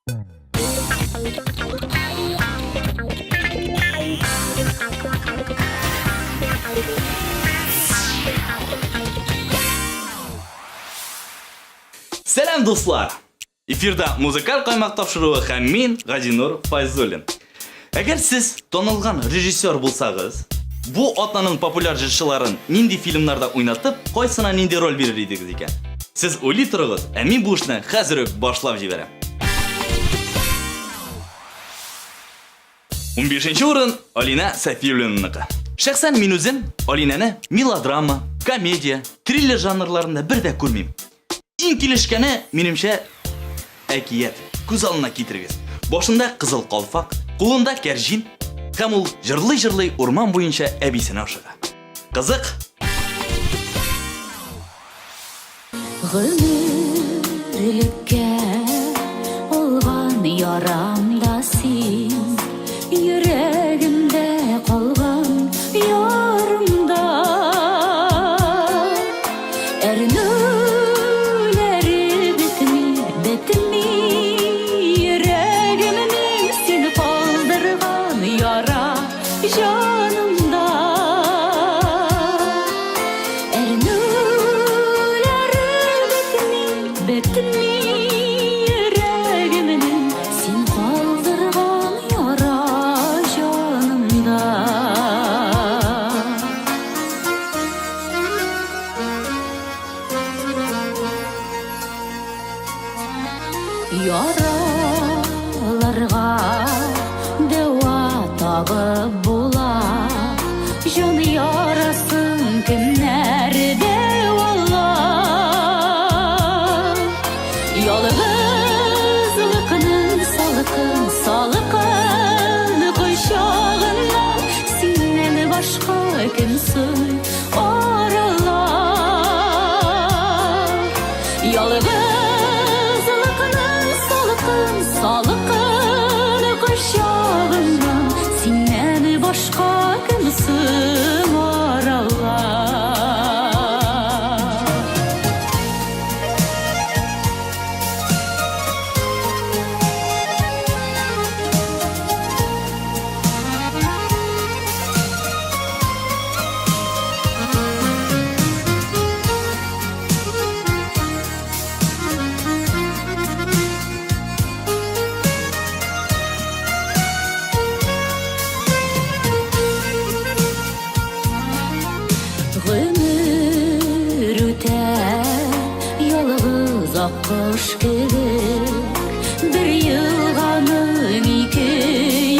Сәлам, дуслар! Эфирда музыкаль каймак тапшыруы һәм мин, Газинур Файзуллин. Әгәр сез танылган режиссер булсагыз, бу атнаның популяр җырчыларын нинди фильмнарда уйнатып, кайсына нинди роль бирер идегез икән? Сез уйлый торыгыз, ә мин бу эшне хәзер үк башлап җибәрәм. 15 урын Алинә Сафиуллинаныкы. Шәхсән мин үзем Алинәне мелодрама, комедия, триллер жанрларында бер дә күрмим. Иң килешкәне, минемчә, әкият. Күз алдына китерегез. Башында кызыл калфак, кулында кәрҗин, һәм ул җырлый-җырлый урман буенча әбисенә ашыга. Кызык! Гомерлеккә алган ярам да син, йөрәгемдә калган ярым да. Әрнүләре бетми, бетми йөрәгемнең син калдырган яра җанымда. Әрнүләре бетми, бетми йөрәгемнең син калдырган яра җанымда. Яраларга дәва табып була, Җан ярасын кемнәр дәвалар? Ялгызлыкның салкын, салкын кочагыннан Синнән башка кем соң аралар? Ялгызлыкның салкын, салкын кочагыннан Синнән башка кем соң аралар? Гомер үтә ялгыз аккош кебек, бер елганың ике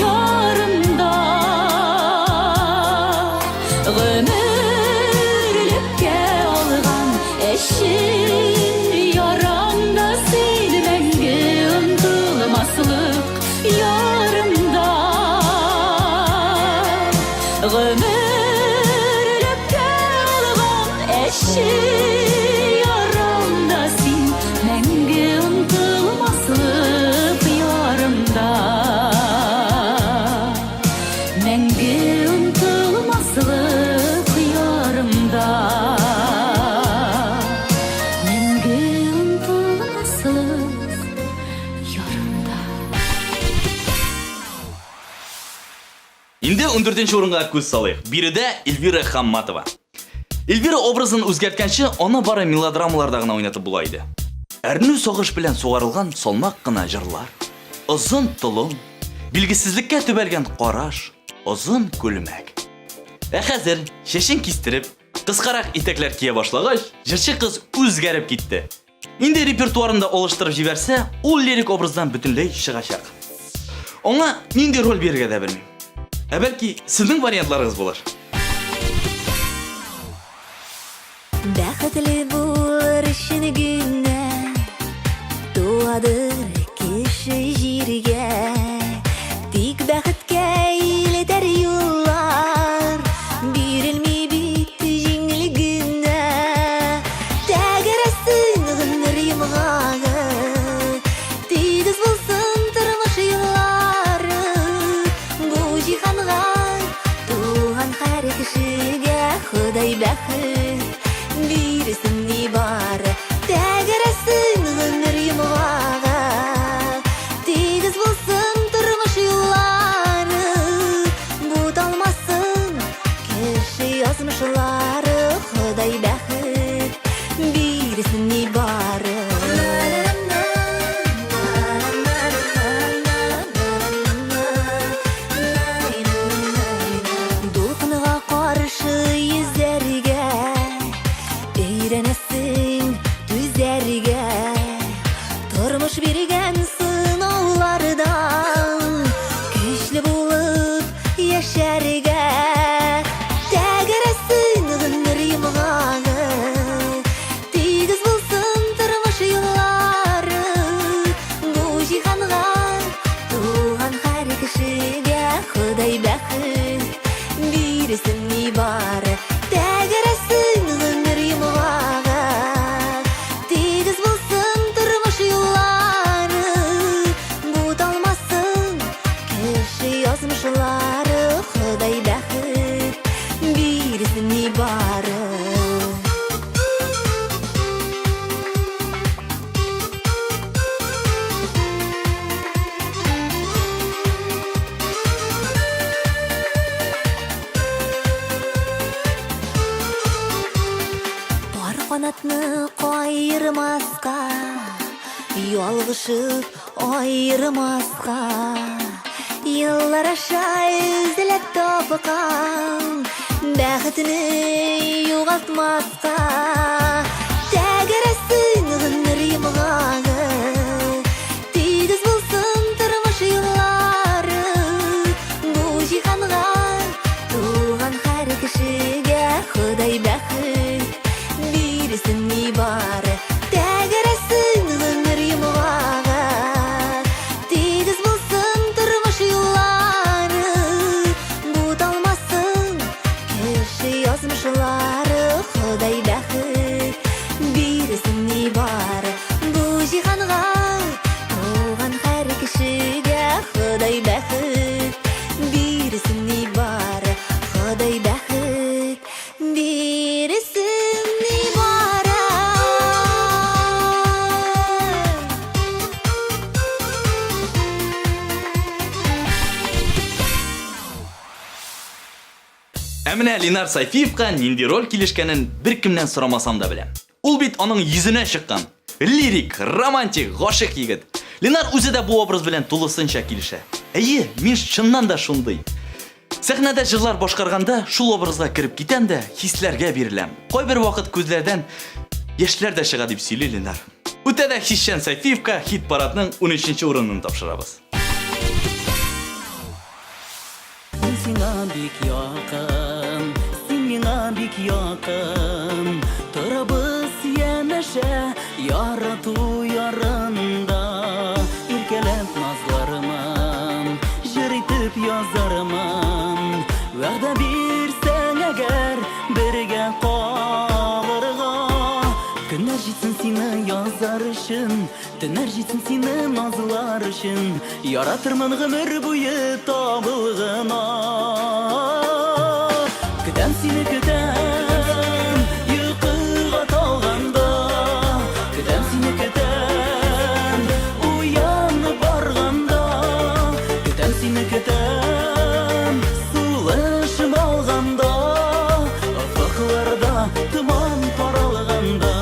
ярында. Гомерлеккә алган әче ярам да син мәңге онытылмаслык ярымда. Гомерлеккә алган әче ярам да син мәңге онытылмаслык ярымда. Мәңге онытылмаслык ярымда. Мәңге онытылмаслык ярымда. Инде 14 урынга күз салыйк. Биредә Эльвира Хамматова. Эльвира образын үзгәрткәнче, аны бары мелодрамаларда гына уйнатып була иде. Әрнү сагыш белән сугарылган салмак кына җырлар, озын толым, билгесезлеккә төбәлгән караш, озын күлмәк. Ә хәзер чәчен кистереп, кыскарак итәкләр кия башлагач, җырчы кыз үзгәреп китте. Инде репертуарын да алыштырып җибәрсә, ул лирик образдан бөтенләй чыгачак. Аңа нинди роль бирергә дә белмим. Ә бәлки сезнең вариантларыгыз булыр? Бәхетле булыр өчен генә туадыр кеше җиргә. Тик бәхеткә илтәр юллар бирелми бит җиңел генә. Тәгәрәсен гомер йомгагы, Тигез булсын тормыш юллары. Бу җиһанга туган һәр кешегә Ходай бәхет бирсен нибары. Тәгәрәсен гомер йомгагы, Ходай бәхет бирсен нибары. Тәгәрәсен гомер йомгагы, тигез булсын тормыш юллары, буталмасын кеше язмышлары. Ходай бәхет бирсен нибары. Пар канатны каермаска, ялгышып аермаска. Еллар аша эзләп тапкан бәхетне югалтмаска. Тәгәрәсен гомер йомгагы, тигез булсын тормыш юллары. Бу җиһанга туган һәр кешегә Ходай бәхет бирсен нибары. Тәгәрәсен гомер йомгагы, тигез булсын тормыш юллары, буталмасын кеше язмышлары. Ходай бәхет бирсен нибары. Бу җиһанга туган һәр кешегә Ходай бәхет бирсен нибары. Ходай бәхет бирсен нибары. Ә менә Ленар Сайфиевка нинди роль килешкәнен беркемнән сорамасам да беләм. Ул бит аның йөзенә чыккан. Лирик, романтик, гашыйк егет. Ленар үзе дә бу образ белән тулысынча килешә. Әйе, мин чыннан да шундый. Сәхнәдә җырлар башкарганда шул образга кереп китәм дә, хисләргә биреләм. Кайбер вакыт күзләрдән яшьләр дә чыга, дип сөйли Ленар. Үтә дә хисчән Сайфиевка хит-парадның унөченче урынын тапшырабыз. Мин сиңа бик якын, син миңа бик якын. Торабыз янәшә, ярату ярында. Иркәләп назлармын, җыр итеп язармын. Вәгъдә бирсәң әгәр, бергә калырга. Көннәр җитсен сине язар өчен, Төннәр җитсен сине назлар өчен, Яратырмын гомер буе табылгына. Көтәм сине, көтәм, йокыга талганда. Көтәм сине, көтәм, уянып барганда. Көтәм сине, көтәм, сулышым алганда. Офыкларда томан таралганда.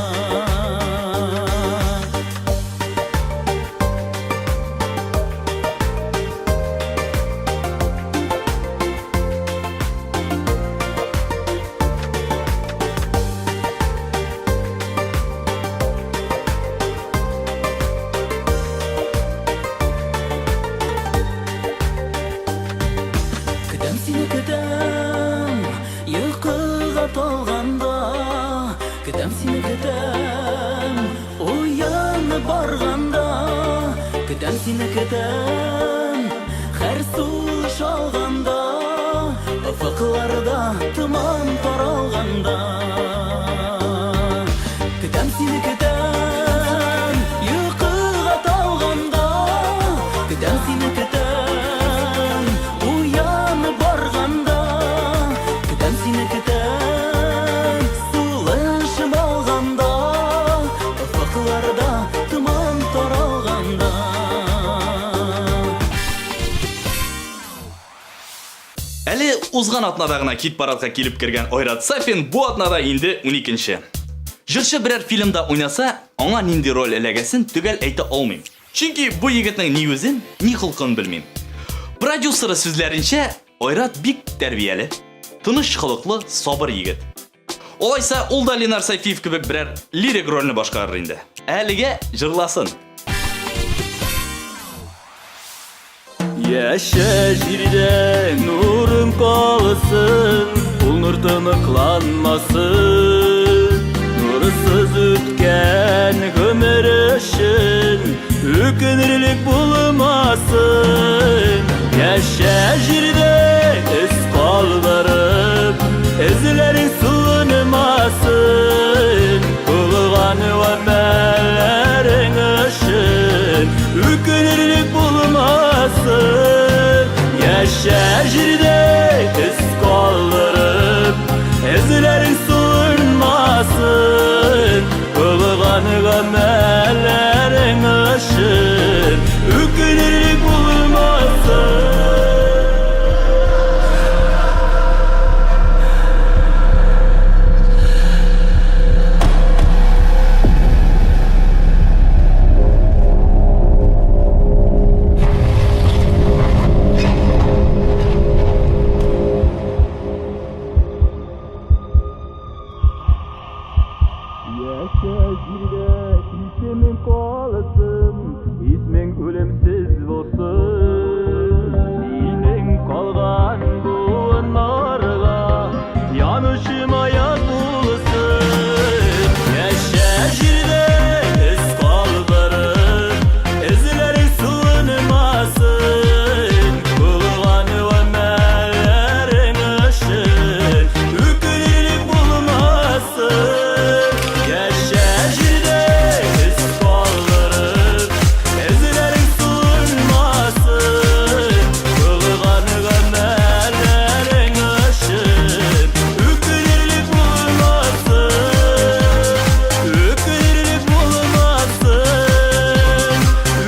Көтәм сине, көтәм, йокыга талганда. Көтәм сине, көтәм, уянып барганда. Көтәм сине, көтәм, һәр сулыш алганда. Офыкларда томан таралганда. Көтәм сине, көтәм, йокыга талганда. Көтәм сине, көтәм, уянып барганда. Көтәм сине, көтәм, сулышым алганда. Офыкларда томан таралганда. Әле узган атнада гына хит-парадка килеп кергән Айрат Сафин бу атнада инде уникенче. Җырчы берәр фильмда уйнаса, аңа нинди роль эләгәсен төгәл әйтә алмыйм. Чөнки бу егетнең ни үзен, ни холкын белмим. Продюсеры сүзләренчә, Айрат бик тәрбияле, тыныч холыклы, сабыр егет. Алайса, ул да Ленар Сайфиев кебек берәр лирик рольне башкарыр инде. Әлегә җырласын. Яшә җирдә нурың калсын, ул нур тыныкланмасын. Нурсыз үткән гомер өчен үкенерлек булмасын. Яшә җирдә эз калдырып, эзләрең суынмасын. Кылган гамәлләрең өчен үкенерлек булмасын. Яшә җирдә эз калдырып, эзләрең суынмасын. Кылган гамәлләрең өчен үкенерлек булмасын. Яшә җирдә исемең калсын, исмең үлемсез булсын. Синең калган буыннарга янучы маяк булсын. Яшә җирдә эз калдырып, эзләрең суынмасын. Кылган гамәлләрең өчен үкенерлек булмасын. Яшә җирдә эз калдырып, эзләрең суынмасын. Кылган гамәлләрең өчен үкенерлек булмасын. Үкенерлек булмасын.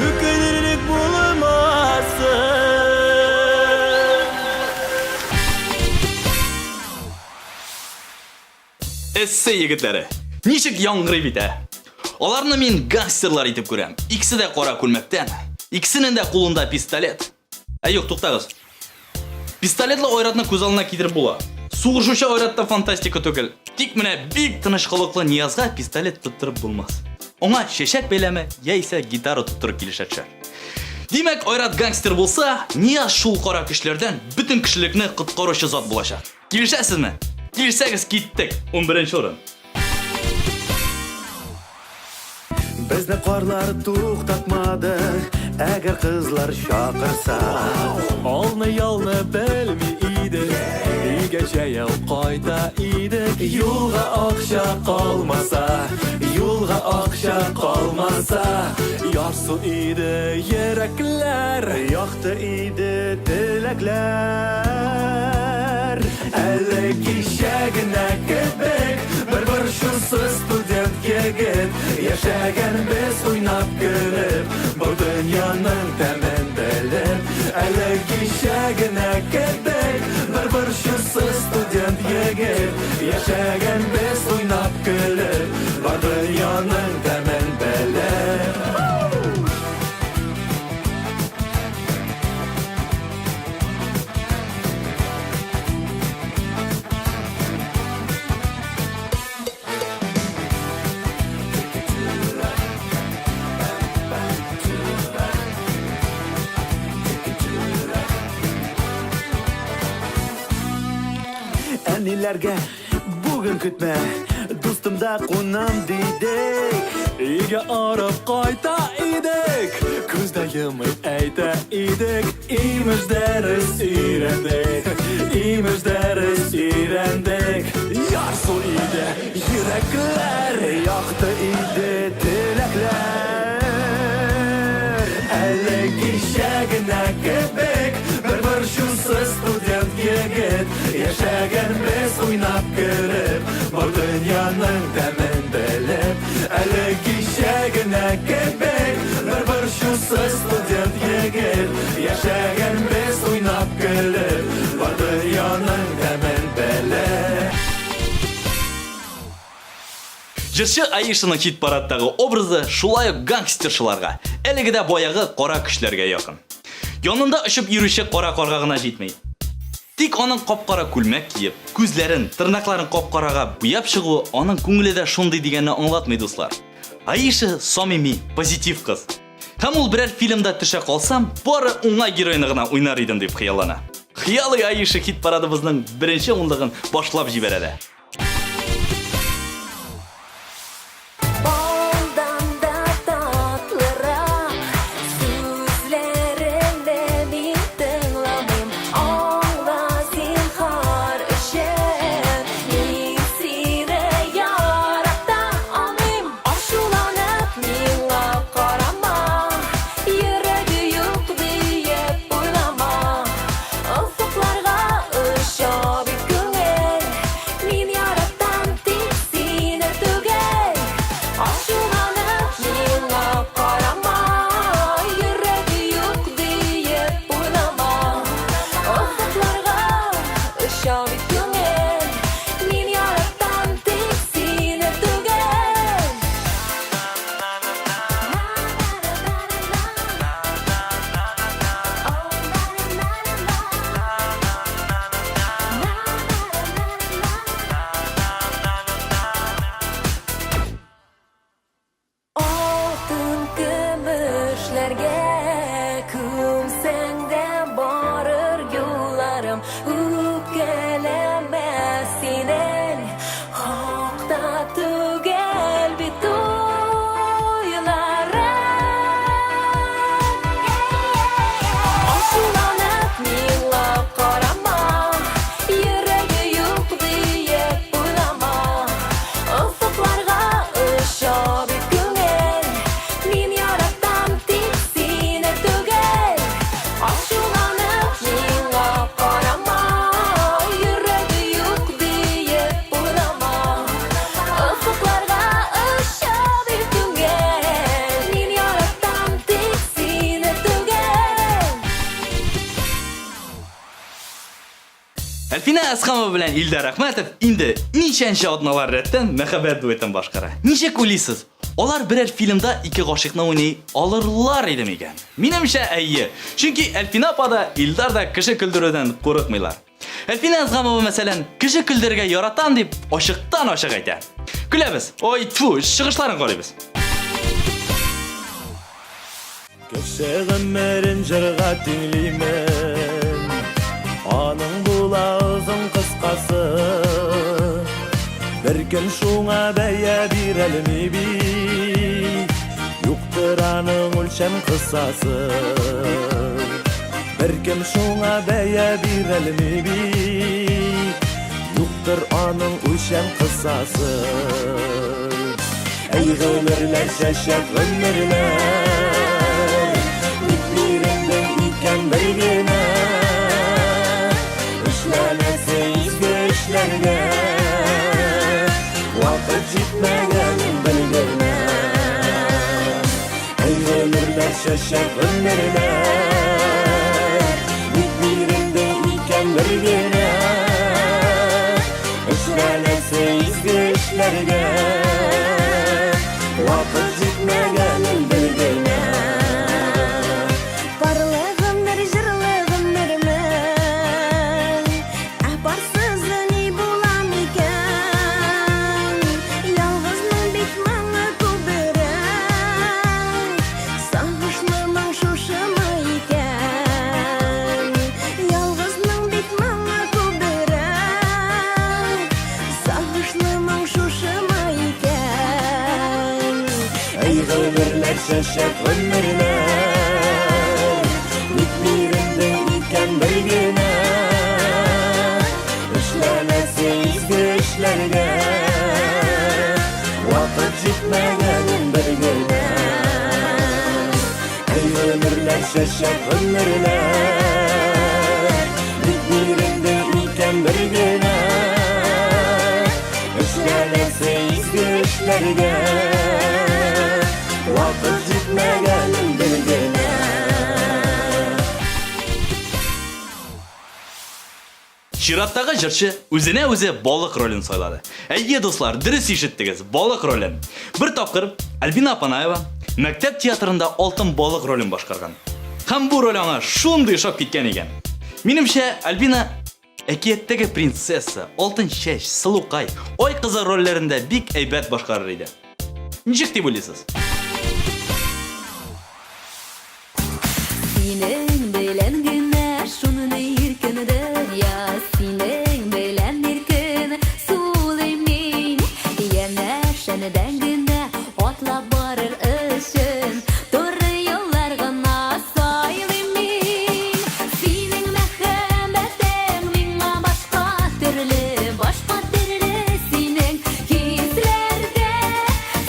Үкенерлек булмасын. Эссе егетләре. Ничек яңгырый бит, ә? Аларны мин гангстерлар итеп күрәм. Икесе дә кара күлмәктән. Икесенең дә кулында пистолет. Ә юк, туктагыз. Пистолетлы Айратны күз алдына китереп була. Сугышучы Айрат та фантастика түгел. Тик менә бик тыныч холыклы Ниязга пистолет тоттырып булмас. Аңа чәчәк бәйләме яисә гитара тоттырып килешә төшәр. Димәк, Айрат гангстер булса, Нияз шул кара көчләрдән бөтен кешелекне коткаручы зат булачак. Килешәсезме? Килешсәгез, киттек. 11 урын. Безне карлар туктатмады, әгәр кызлар чакырса. Алны-ялны белми идек, өйгә җәяү кайта идек. Юлга акча калмаса, юлга акча калмаса, ярсу иде йөрәкләр. Якты иде теләкләр. Әле кичә генә кебек бер борчусыз студент егет яшәгән без уйнап көлеп, бу дөньяның тәмен белеп. Әле кичә генә кебек бер борчусыз студент егет яшәгән без уйнап көлеп, бар дөньяның тәмен белеп. Әниләргә бүген көтмә, дустымда кунам дидек. Өйгә арып кайта идек, күз дә йомый әйтә идек, имеш дәрес өйрәндек, имеш дәрес өйрәндек. Ярсу иде йөрәкләр, Якты иде теләкләр. Әле кичә генә кебек бер борчусыз студент егет яшәгән без уйнап көлеп, бар дөньяның тәмен белеп. Әле кичә генә кебек бер борчусыз студент егет яшәгән без уйнап көлеп, бар дөньяның тәмен белеп. Җырчы Аишаның хит-парадтагы образы шулай ук гангстершыларга, әлеге дә баягы кара көчләргә якын. Янында очып йөрүче кара карга гына җитми. Тик аның кап-кара күлмәк киеп, күзләрен, тырнакларын кап-карага буяп чыгуы аның күңеле дә шундый дигәнне аңлатмый, дуслар. Аиша самими, позитив кыз. Һәм ул берәр фильмда төшә калсам, бары уңай геройны гына уйнар идем дип хыяллана. Хыялый Аиша хит-парадыбызның беренче унлыгын башлап җибәрә дә. Балдан да татлырак сүзләреңне мин тыңламам. Әлфинә Әсхамова белән Илдар Әхмәтов инде ничәнче атналар рәттән мәхәббәт дуэтын башкара. Ничек уйлыйсыз, алар берәр фильмда ике гашыйкны уйный алырлар иде микән? Минемчә, әйе. Чөнки Әлфинә апа да, Илдар да кеше көлдерүдән курыкмыйлар. Әлфинә Әсхамова, мәсәлән, кеше көлдерергә яратам дип ачыктан-ачык әйтә. Көләбез. Ой, тьфу, чыгышларын карыйбыз. Кеше гомерен җырга тиңлимен, Аның була озын кыскасы. Беркем шуңа бәя бирәлми бит, Юктыр аның үлчәм кысасы. Беркем шуңа бәя бирәлми бит, Юктыр аның үлчәм кысасы. Әй гомерләр, чәчәк гомерләр, Ник бирелде икән бер генә? Эшләнәсе изге эшләргә Вакыт җитмәгән бер генә. Әй гомерләр, чәчәк гомерләр, Ник бирелде икән бер генә? Эшләнәсе изге эшләргә Вакыт җитмәгәнен бер генә. Парлы гомер, җырлы гомерме? Ә парсызы ни була микән? Ялгызның бит моңы күбрәк. Сагышлы моң шушымы икән? Ялгызның бит моңы күбрәк. Сагышлы моң шушымы икән? Әй гомерләр, чәчәк гомерләр, Ник бирелде икән бер генә? Эшләнәсе изге эшләргә Вакыт җитмәгәнен бер генә. Әй гомерләр, чәчәк гомерләр, Ник бирелде икән бер генә? Эшләнәсе изге эшләргә Вакыт җитмәгәнен бер генә. Чираттагы җырчы үзенә үзе балык ролен сайлады. Әйе, дуслар, дөрес ишеттегез, балык ролен. Бер тапкыр Альбина Апанаева мәктәп театрында алтын балык ролен башкарган. Һәм бу роль аңа шундый ошап киткән икән. Минемчә, Альбина әкияттәге принцесса, алтын чәч, сылукай, ай кызы рольләрендә бик әйбәт башкарыр иде. Ничек дип уйлыйсыз? Синең белән генә шундый иркен дөнья, Синең белән иркен сулыйм мин. Янәшәңдән генә атлап барыр өчен Туры юллар гына сайлыйм мин. Синең мәхәббәтең миңа башка төрле, Башка төрле синең хисләрдә.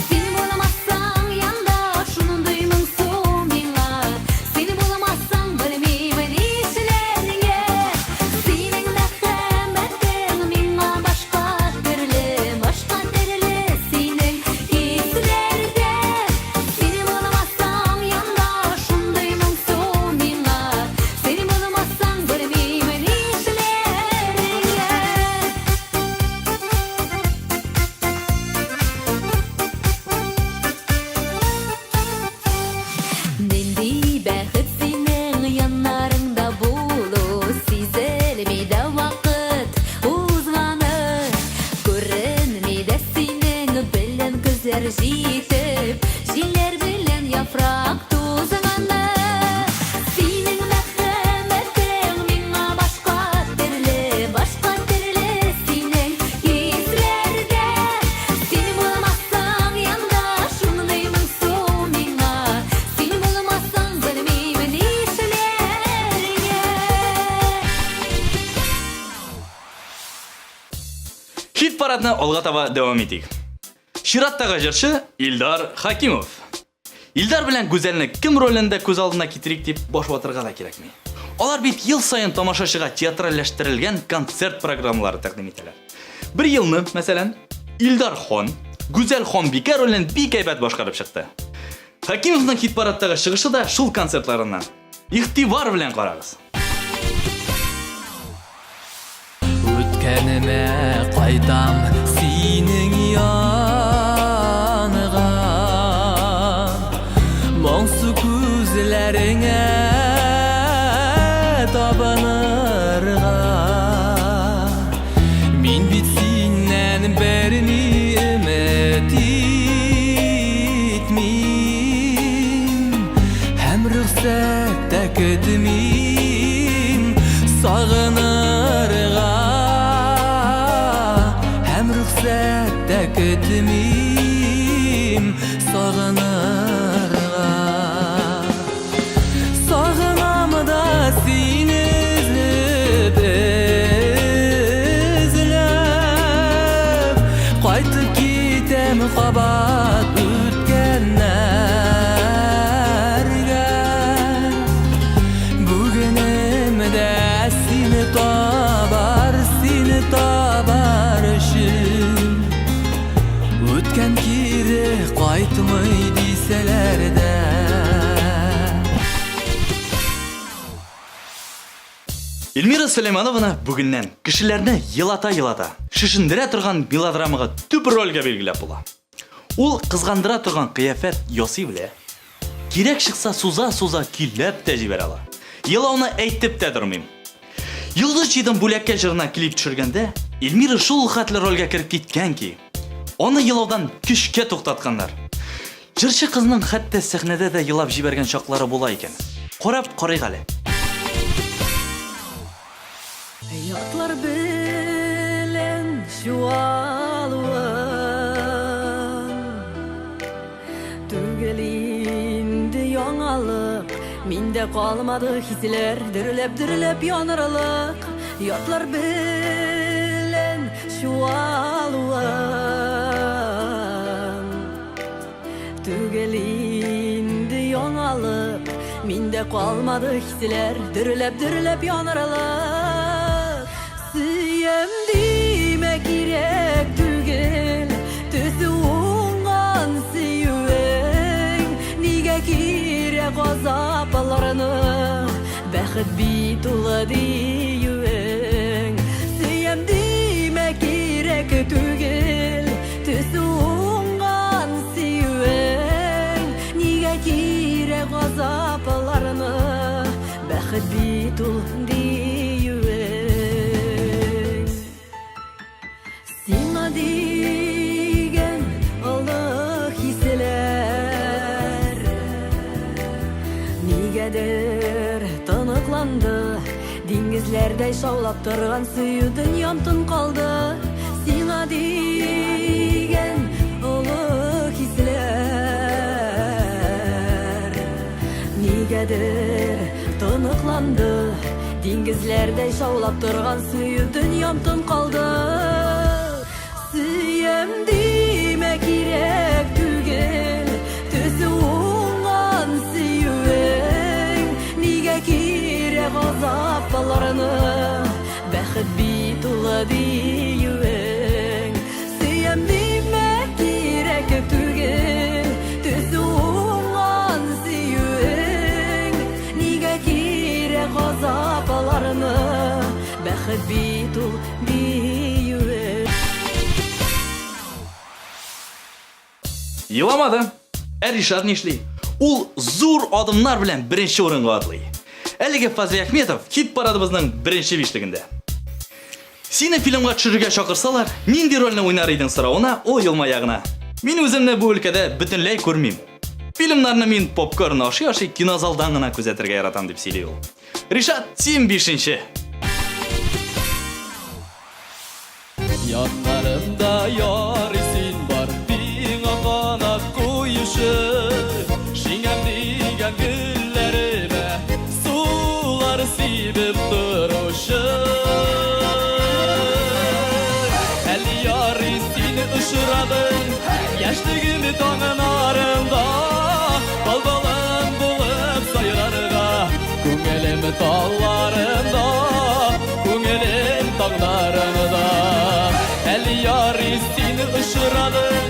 Син булмасаң янда, шундый моңсу миңа. Син булмасаң, белмим нишләргә. Синең мәхәббәтең миңа башка төрле, башка төрле синең хисләрдә. Син булмасаң янда, шундый моңсу миңа. Син булмасаң, белмим нишләргә. Нинди бәхет синең яннарыңда булу, Сизелми дә вакыт узганы. Күренми дә синең белән көзләр җитеп, Җилләр белән яфрак тузганы. Синең мәхәббәтең миңа башка төрле, Башка төрле синең хисләрдә. Син булмасаң янда, шундый моңсу миңа. Син булмасаң, белмим нишләргә. Хит-парадны алга таба дәвам итик. Чираттагы җырчы Илдар Хакимов. Илдар белән Гүзәлне кем ролендә күз алдына китерик дип баш ватырга да кирәкми. Алар бит ел саен тамашачыга театральләштерелгән концерт программалары тәкъдим итәләр. Бер елны, мәсәлән, Илдар хан Гүзәл ханбикә ролен бик әйбәт башкарып чыкты. Хакимовның хит-парадтагы чыгышы да шул концертларыннан. Игътибар белән карагыз. Үткәнемә кайтам синең янга. Моңсу күзләреңә табынырга. Мин бит синнән берни өмет итмим һәм рөхсәт тә көтмим сагынырга һәм рөхсәт тә көтмим сагынырга. Сагынам да сине өзеп, эзләп, кайтып китәм кабат үткәннәргә. Бүгенем дә сине табар, сине табар өчен. Үткән кире кайтмый дисәләр дә. Эльмира Сөләйманованы бүгеннән кешеләрне елата-елата, шешендерә торган мелодрамага төп рольгә билгеләп була. Ул кызгандыра торган кыяфәт ясый белә. Кирәк чыкса суза-суза көйләп тә җибәрә ала. Елауны әйтеп тә тормыйм. Йолдыз җыйдым бүләккә җырына клип төшергәндә, Эльмира шул хәтле рольгә кереп киткән ки, аны елаудан көчкә туктатканнар. Җырчы кызның хәтта сәхнәдә дә елап җибәргән чаклары була икән. Карап карыйк әле. Ятлар белән чуалуым түгел инде яңалык. Миндә калмады хисләр дөрләп-дөрләп янырлык. Ятлар белән чуалуым түгел инде яңалык. Миндә калмады хисләр дөрләп-дөрләп янырлык. Сөям димә, кирәк түгел, төсе уңган сөюең. Нигә кирәк газапларны, бәхет бит ул диюең. Сөям димә, кирәк түгел, төсе уңган сөюең. Нигә кирәк газапларны, бәхет бит ул диюең. Сиңа дигән олы хисләр нигәдер тоныкланды. Диңгезләрдәй шаулап торган сөю дөньям тын калды. Сиңа дигән олы хисләр нигәдер тоныкланды. Диңгезләрдәй шаулап торган сөю дөньям тын калды. Сөям димә, кирәк түгел, төсе уңган сөюең. Нигә кирәк газапларны, бәхет бит ул диюең. Сөям димә, кирәк түгел, төсе уңган сөюең. Нигә кирәк газапларны, бәхет бит ул диюең. Еламады. Ә Ришат нишли? Ул зур адымнар белән беренче урынга атлый. Әлеге Фазлый Әхметов хит парадыбызның беренче бишлегендә. Сине фильмга төшерергә чакырсалар, нинди рольне уйнар идең соравына ул елмая гына. Мин үземне бу өлкәдә бөтенләй күрмим. Фильмнарны мин попкорн ашый-ашый кинозалдан гына күзәтергә яратам, дип сөйли ул. Ришат, син бишенче. Яннарымда ярый син бар, миңа канат куючы. Шиңәм дигән гөлләремә сулар сибеп торучы. Әле ярый син очрадың, яшьлегем таңнарында. Балбалым булып сайрарга, күңелем талларында, күңелем таңнарында. Әле ярый син очрадың,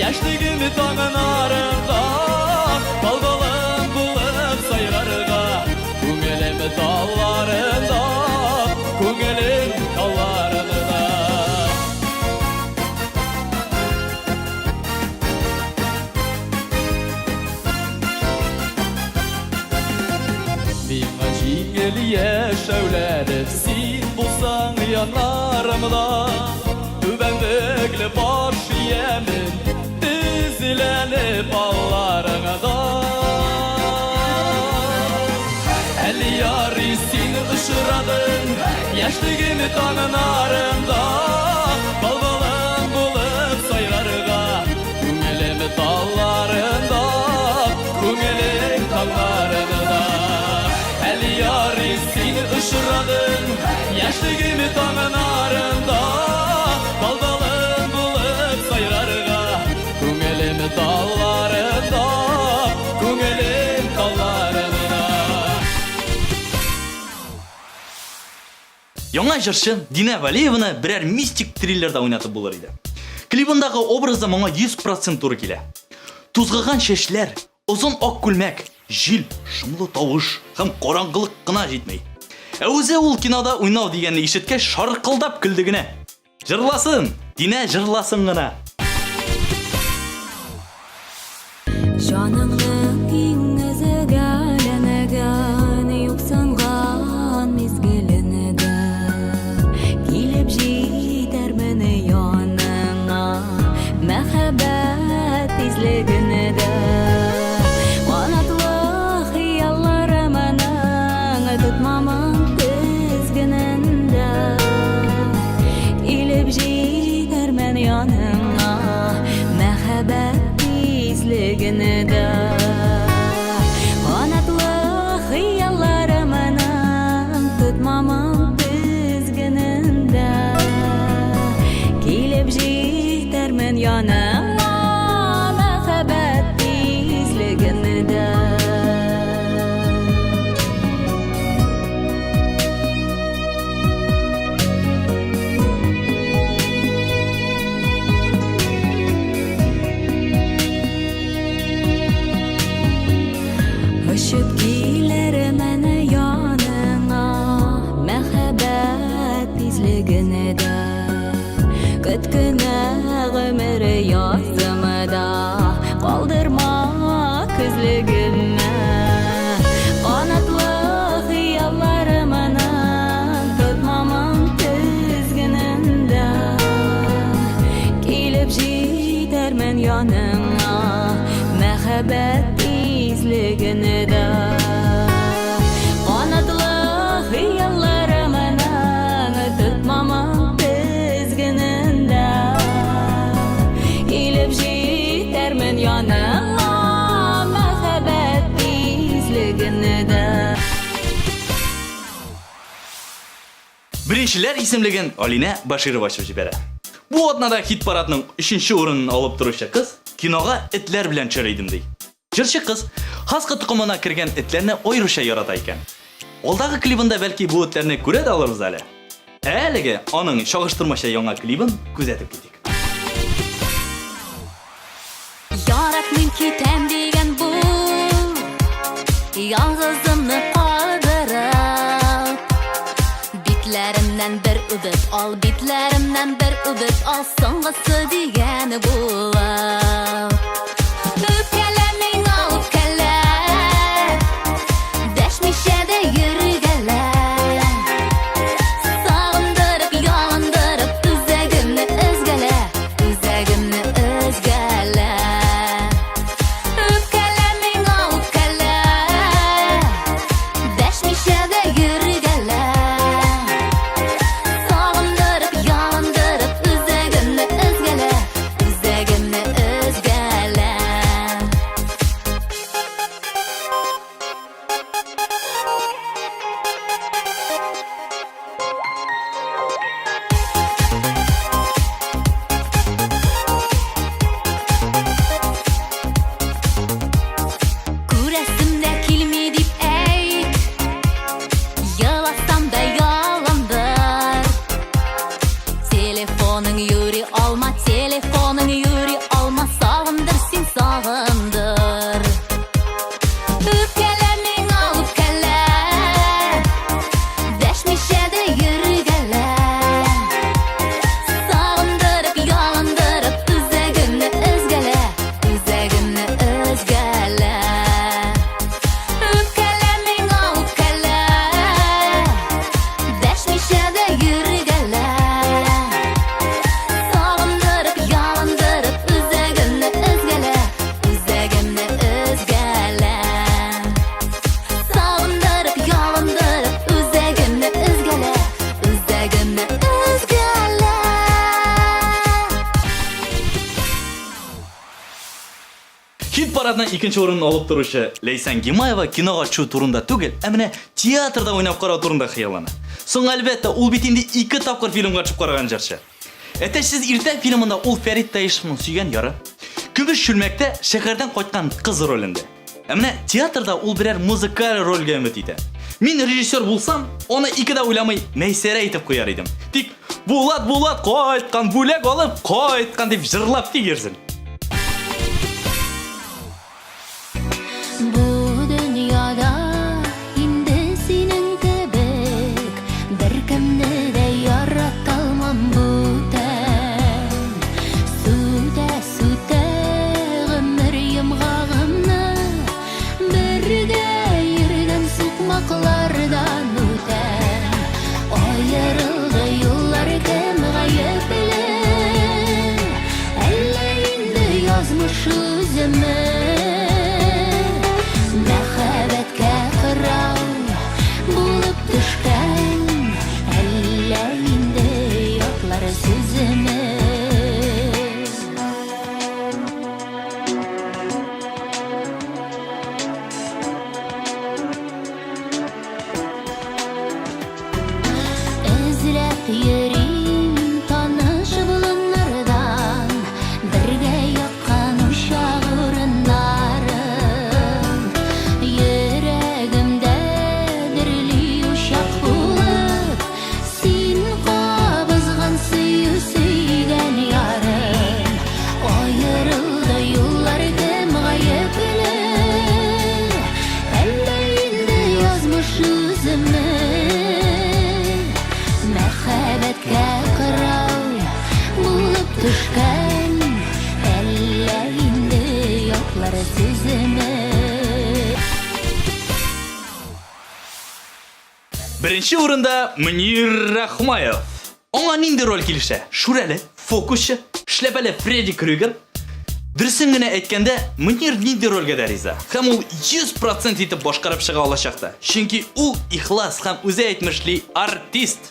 яшьлегем таңнарында. Балбалым булып сайрарга, күңелем талларында, күңелем талларында. җиңел яшәүләре Син булсаң яннарымда. Түбәнлекле баш иямен Тезләнеп алларыңда. Әле ярый син очрадың Яшьлегем таңнарында. Былбылым булып сайрарга Күңелем талларында, Күңелем таңнарында. Әле ярый син очрадың Яшьлегем таңнарында. Былбылым булып сайрарга Күңелем талларында, Күңелем талларында. Яңа җырчы Динә Вәлиеваны берәр мистик триллерда уйнатып булыр иде. Клибындагы образы моңа 100% туры килә. Тузгыган чәчләр, озын ак күлмәк, җил, шомлы тавыш һәм караңгылык кына җитми. Ә үзе ул кинода уйнау дигәнне ишеткәч шаркылдап көлде генә. Җырласын! Динә җырласын гына! Җаныңның иң өзгәләнгән, юксынган мизгелендә килеп җитәрмен яныңа мәхәббәт тизлегендә. Канатлы хыялларымның тотмамын тезгенендә килеп җитәрмен яныңа мәхәббәт тизлегендә. Канатлы хыялларымның тотмамын тезгенендә килеп җитәрмен яныңа мәхәббәт тизлегендә. Очып килермен яныңа мәхәббәт тизлегендә. Көт кенә гомер язымда, калдырма көзлегемне. Канатлы хыялларымның тотмамын тезгенендә килеп җитәрмен яныңа мәхәббәт тизлегендә. Канатлы хыялларымның тотмамын тезгенендә килеп җитәрмен яныңа мәхәббәт тизлегендә. Беренчеләр исемлеген Алинә Баширова ачып җибәрә. Бу атнада хит-парадның өченче урынын алып торучы кыз кинога этләр белән төшәр идем ди. Җырчы кыз хаска токымына кергән этләрне аеруча ярата икән. Алдагы клибында бәлки бу этләрне күрә дә алырбыз әле. Ә әлеге аның чагыштырмача яңа клибын күзәтеп китик. Яратмыйм, китәм дигән бул, Ялгызымны калдырып. Битләремнән бер үбеп ал, Битләремнән бер үбеп ал, Соңгысы дигән булып. Үпкәлә миңа, үпкәлә, Дәшмичә дә йөргәлә. Сагындырып, ялындырып, Үзәгемне өзгәлә, Үзәгемне өзгәлә. Үпкәлә миңа, үпкәлә, Дәшмичә дә йөргәлә. Сагындырып, ялындырып, Үзәгемне өзгәлә, Үзәгемне өзгәлә. Хит-парадның икенче урынын алып торучы Ләйсән Гимаева кинога төшү турында түгел, ә менә театрда уйнап карау турында хыяллана. Соң, әлбәттә, ул бит инде ике тапкыр фильмга төшеп караган җырчы. Әтәчсез иртә фильмында ул Фәрит Таишевның сөйгән яры. Көмеш чүлмәктә шәһәрдән кайткан кыз ролендә. Ә менә театрда ул берәр музыкаль рольгә өмет итә. Мин режиссер булсам, аны ике дә уйламый Мәйсәрә итеп куяр идем. Тик Булат, Булат кайткан, бүләк алып кайткан дип җырлап тик йөрсен. Бу дөньяда инде синең кебек беркемне дә яраталмам бүтән. Сүтә, сүтә гомер йомгагымны, бергә йөргән сукмаклардан үтәм. Аерылды юллар, кем гаепле? Әллә инде язмыш үземе? Мәхәббәткә кырау булып төшкән, әллә инде ятлар сүземе? Эзләп йөрим таныш болыннардан Бергә яккан учак урыннарын. Йөрәгемдә дөрли учак булып Син кабызган сөю сөйгән ярым. Аерылды юллар, кем гаепле? Әллә инде язмыш үземе? Мәхәббәткә кырау булып төшкән, әллә инде ятлар сүземе? Беренче урында Мөнир Рахмаев. Аңа нинди роль килешә? Шүрәле, фокусчы, эшләпәле Фредди Крюгер? Дөресен генә әйткәндә, Мөнир нинди рольгә дә риза. Һәм ул 100% итеп башкарып чыга алачак та. Чөнки ул ихлас һәм үзе әйтмешли артист.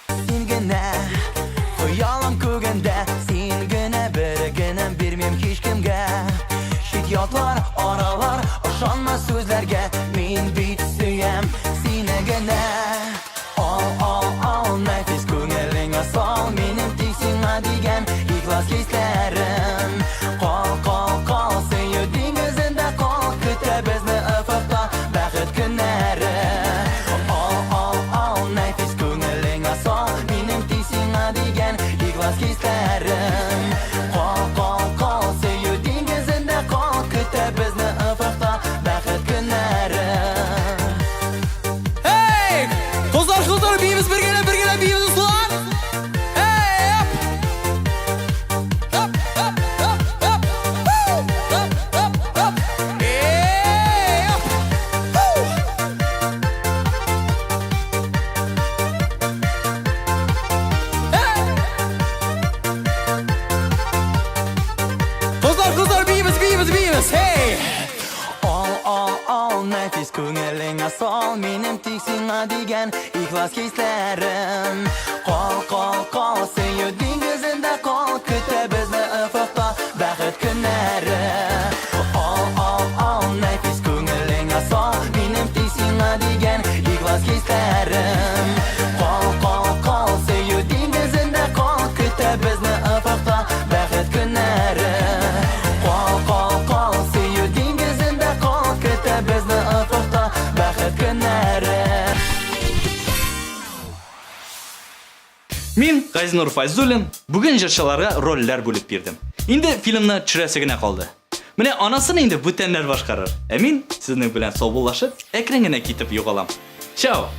Син генә, хыялым күгендә, Син генә, бер генәм бирмим һичкемгә. Чит-ятлар, аралар, ышанма сүзләргә, Мин бит сөям сине генә. Ал, ал, ал, нәфис күңелеңә сал, Минем тик сиңа дигән ихлас хисләрем. Кал, кал, кал, сөю диңгезендә кал, Көтә безне офыкта бәхет көннәре. Ал, ал, ал, нәфис күңелеңә сал, Минем тик сиңа дигән ихлас хисләрем. Кал, кал, кал, сөю диңгезендә кал, Көтә безне офыкта бәхет көннәре. Эй! Кызлар, кызлар, биибез бергәләп, бергәләп биибез, дуслар! Эй, оп! Оп, оп, оп, оп! Оп, оп, оп! Эй, оп! Ху! Кызлар, кызлар, биибез, биибез, биибез! Эй! Ал, ал, ал, нәфис күңелеңә сал, Минем тик сиңа дигән ихлас хисләрем. Кал, кал, кал, сөю диңгезендә кал, Көтә безне офыкта бәхет көннәре. Ал, ал, ал, нәфис күңелеңә сал, Минем тик сиңа дигән ихлас хисләрем. Кал, кал, кал, сөю диңгезендә кал, Көтә безне офыкта бәхет көннәре. Кал, кал, кал, сөю диңгезендә кал, Көтә безне офыкта бәхет көннәре. Мин, Газинур Файзуллин, бүген җырчыларга рольләр бүлеп бирдем. Инде фильмны төшерәсе генә калды. Менә анысын инде бүтәннәр башкарыр. Ә мин сезнең белән саубуллашып, әкрен генә китеп югалам. Чао!